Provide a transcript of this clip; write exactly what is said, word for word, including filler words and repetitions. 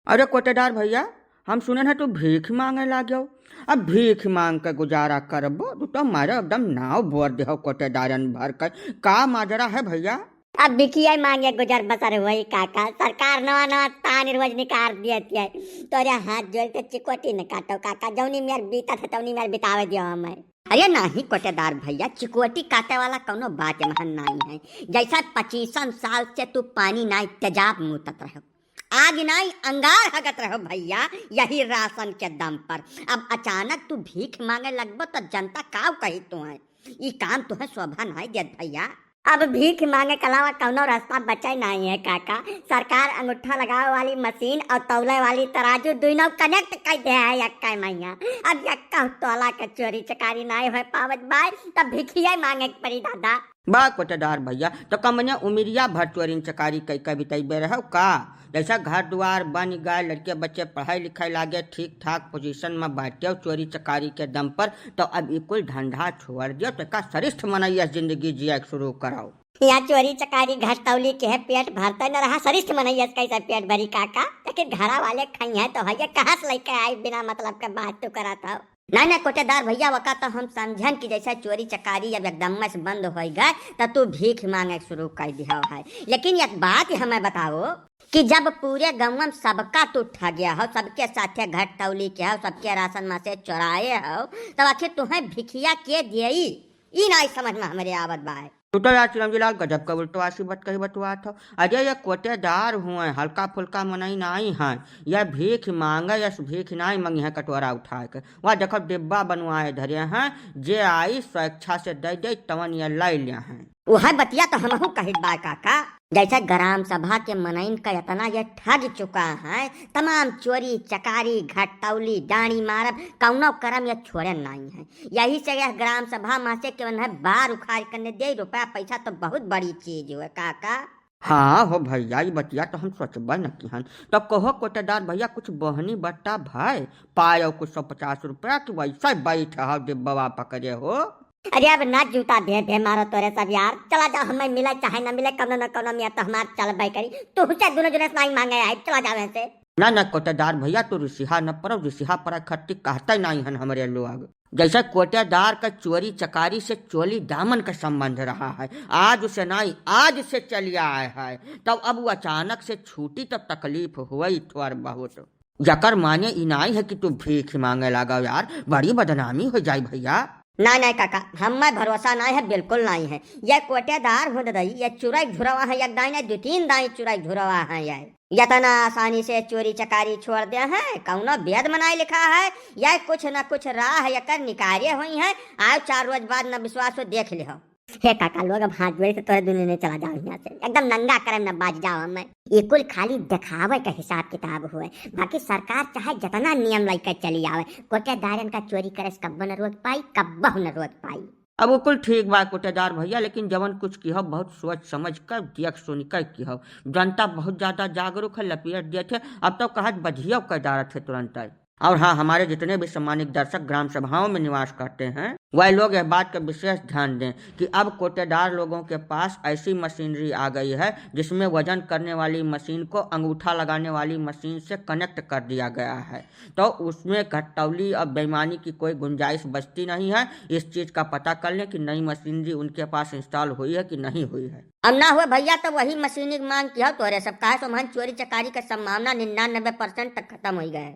अरे कोटेदार भइया, हम सुनेन है तू भीख माँगे लाग्यो। अब भीख माँग के गुजारा करबो, तू तो मारे एकदम नाव बोर देहो कोटेदारन भर के। का माजरा है भइया? अब भिखिया माँगे गुजर बसर होई काका, सरकार नवा नवा तानी रोज निकार दियत है। तोरे हाथ जोड़ के चिकोटी न काटो काका, जौनी मेर बीतत है तौनी मेर बितावे दियो हमें। अरे नाही कोटेदार भइया, चिकोटी काटे वाला कौनो बात एमहन नाही है। जैसा पच्चीसन साल से तू पानी नाही तेजाब मूतत रहो, आग नाही अंगार हगत रहो भइया, यही राशन के दम पर। अब अचानक तू भीख माँगे लगबो तो जनता काव कही तुहैं? ई काम तुहैं शोभा नाही देत भइया। अब भीख माँगे के अलावा कौनो रास्ता बचे नाही है काका। सरकार अंगूठा लगावे वाली मशीन और तौले वाली तराजू दुइनो connect कर दे है यक्का मइया। अब यक्का तोला के चोरी चकारी नाही होए पावत बाय, तब भिखिया माँगे के पड़ी दादा। बा कोटेदार भइया, तो कमने उमिरिया भर चोरिन चकारी कई के बितइबे रहो का? जैसा घर दुआर बन गए, लड़के बच्चे पढ़ाई लिखाई लागे, ठीक ठाक position में बाटे चोरी चकारी के दम पर, तो अब ई कुल धंधा छोड़ दियो, तो का सरिष्ठ मनैया जिंदगी जिया के शुरू करो। यहाँ चोरी चकारी घटतौली के है, पेट भरते न रहा, सरिष्ठ मनैया से कैसे पेट भरी काका? लेकिन घरा वाले खाई है तो है, ये कहाँ से लेके आई बिना मतलब के बात तू करत हो? ना ना कोटेदार भइया, वका तो हम समझन कि जैसे चोरी चकारी अब एकदम से बंद होइ गए, त तू भीख माँगे शुरू कर दिया है। लेकिन एक बात हमें बताओ कि जब पूरे गाँव में सबका तू ठगिया हो, सबके साथे घटतौली के हो, सबके राशन मासे चोराए हो, तब आखिर तुहैं भिखिया के दियई? ई नाई समझ में हमरे आवत बाय। तू तो यार चिलमजी लाल गजब का उल्टवासी बात कही बतुआत हो। अरे ये कोटेदार हुए, हल्का फुल्का मनई नाई है। ये भीख माँगे, यस भीख नाई माँगी है कटोरा उठाए के। वह देखो डिब्बा बनवाए धरे हैं, जे आई स्वेच्छा से दे दे, तवन ये लै लिया हैं। वह बतिया तो हमहू कहित बाय काका। जैसे ग्राम सभा के मनइन का इतना ये ठग चुका है, तमाम चोरी चकारी घटतौली डाँड़ी मारब कौनो करम ये छोड़े नाई है। यही से यह ग्राम सभा मासे के उन्हें बार उखाड़ करने दे, रुपया पैसा तो बहुत बड़ी चीज हुए काका। हाँ हो भइया, ई बतिया तो हम सोचबे न किहन। तो कहो कोटेदार भइया, कुछ बहनी बट्टा भय पायो कुछ सौ पचास रुपया कि वैसे बैठ हो डिब्बवा पकड़े हो? अरे अब ना जूता दे दे मारो तोरे सब यार, चला जाओ, हमें मिले चाहे ना मिले, कौनो न कौनो मियाँ तो हमार चलबे करी। तू से दोनों जने से नाई माँगे आई, चला जाओ यहाँ से। ना ना कोटेदार भइया, तू रिसिहा न पड़ो, रिसिहा पड़ा खट्टी कहते नाई हन हमरे लोग। जैसे कोटेदार का चोरी चकारी से चोली दामन का संबंध रहा है, आज उसे नाई, आज से चलिया आए है, तब अब वो अचानक से छूटी तब तकलीफ हुई थोड़ बहुत। जकर माने ई नाई है कि तू भीख माँगे लागा यार, बड़ी बदनामी हो जाई भइया। नाई नाई काका, हमें भरोसा नाई है, बिल्कुल नाई है। ये कोटेदार भूत दई, ये चुरई झुरवा है, एक दाई नाई, दो तीन दाई चुरई झुरवा है ये। इतना आसानी से चोरी चकारी छोड़ दे हैं, कौनो वेद में नाई लिखा है, या कुछ न कुछ राह एकर निकारे हुई है। आओ चार रोज बाद न विश्वास हो, देख लिहो। हे काका लोग, अब हाथ जोड़े से तोरे दुनिया ने चला जाओ यहाँ से, एकदम नंगा करम न बाज जाओ हमें। ये कुल खाली दिखावे का हिसाब किताब हुए, बाकी सरकार चाहे जितना नियम लेकर चली आवे, कोटेदारन का चोरी करे से कब्बो न रोक पाई, कब्बो न रोक पाई। अब वो कुल ठीक बा कोटेदार भइया, लेकिन जवन कुछ किहो बहुत सोच समझ कर, देख सुन कर किहो। जनता बहुत ज्यादा जागरूक है, लपेट देत है। अब तो कहत बजियो कर डारत है तुरंत। और हाँ, हमारे जितने भी सम्मानित दर्शक ग्राम सभाओं में निवास करते हैं, वह लोग यह बात का विशेष ध्यान दें कि अब कोटेदार लोगों के पास ऐसी मशीनरी आ गई है जिसमें वजन करने वाली मशीन को अंगूठा लगाने वाली मशीन से connect कर दिया गया है। तो उसमें घटतौली और बेईमानी की कोई गुंजाइश बचती नहीं है। इस चीज का पता कर लें कि नई मशीनरी उनके पास install हुई है कि नहीं हुई है। अब ना हुए भइया, तो वही मशीनरी की माँग किहो तोरे सब, काहे से ओमहन चोरी चकारी का संभावना निन्यानबे percent तक खतम होइ गए।